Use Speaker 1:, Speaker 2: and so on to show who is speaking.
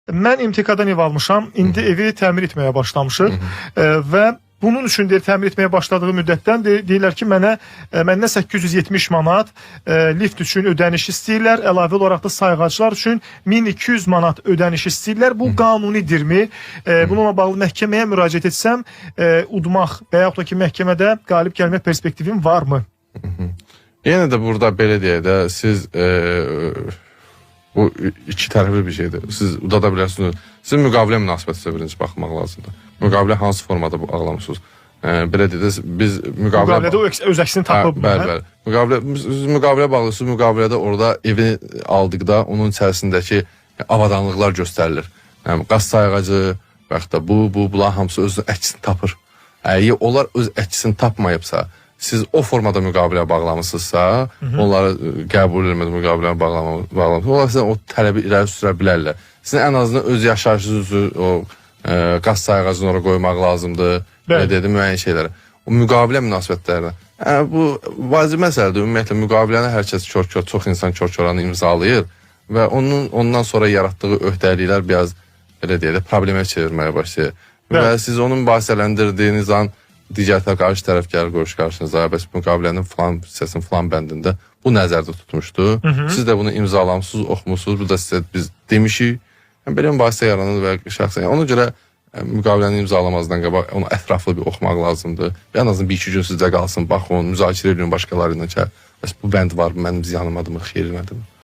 Speaker 1: Mən MTK-dan ev almışam. İndi evi təmir etməyə başlamışıq. Və bunun üçün deyir, təmir etməyə başladığı müddətdən deyirlər ki, mənə məndən 870 manat lift üçün ödəniş istəyirlər. Əlavə olaraq da sayğaclar üçün 1200 manat ödəniş istəyirlər. Bu qanunidirmi? Bununla bağlı məhkəməyə müraciət etsəm, udmaq və yaxud da ki, məhkəmədə qalib gəlmə perspektivim varmı?
Speaker 2: Yenə də burada belə deyək də, siz bu iki tərəfli bir şeydir. Siz udada bilərsiniz. Sizin müqavilə münasibətinizə birinci baxmaq lazımdır. Müqavilə hansı formada bağlamısınız? Belə deyək də, biz müqavilə
Speaker 1: Müqavilədə o öz əksini tapıb.
Speaker 2: Hə, bəli, bəli. Müqavilə, siz müqavilə bağlıyorsunuz. Müqavilədə orada evi aldıqda onun içərisindəki avadanlıqlar göstərilir. Yəni qaz sayğacı və yaxud da bunların hamısı öz əksini tapır. Əgər onlar öz əksini tapmayıbsa, siz o formada müqavilə bağlamısınızsa, onları qəbul eləmədə müqavilə bağlamısınız, onlar sizə o tələbi irəli sürə bilərlər. Sizin ən azından öz yaşayışınızı o qaz sayğacını ora qoymaq lazımdır.
Speaker 1: Bəli.
Speaker 2: Belə dedim, müəyyən şeylərə. O müqavilə münasibətlərinə. Bu vacib məsələdir. Ümumiyyətlə müqaviləni hər kəs kör-kör, çox insan kör-köranı imzalayır və onun ondan sonra yaratdığı öhdəliklər biraz belə deyək də problemə çevirməyə başlayır.
Speaker 1: Bəli.
Speaker 2: Və siz onu mübahisələndirdiyiniz an digər tərəf, qarşı tərəf gəlir qoyur qarşınıza, bəs müqavilənin filan hissəsinin filan bəndində bu nəzərdə tutmuşdu. Siz də bunu imzalamısınız, oxumusunuz. Bu da sizə biz demişik. Yəni belə mübahisə yaranır və şəxsən. Yəni ona görə müqaviləni imzalamazdan qabaq onu ətraflı bir oxumaq lazımdır. Və ən azından bir-iki gün sizdə qalsın, baxın, müzakirə edin başqaları ilə ki, bəs bu bənd var, mənim ziyanımadırmı, xeyrimədirmi?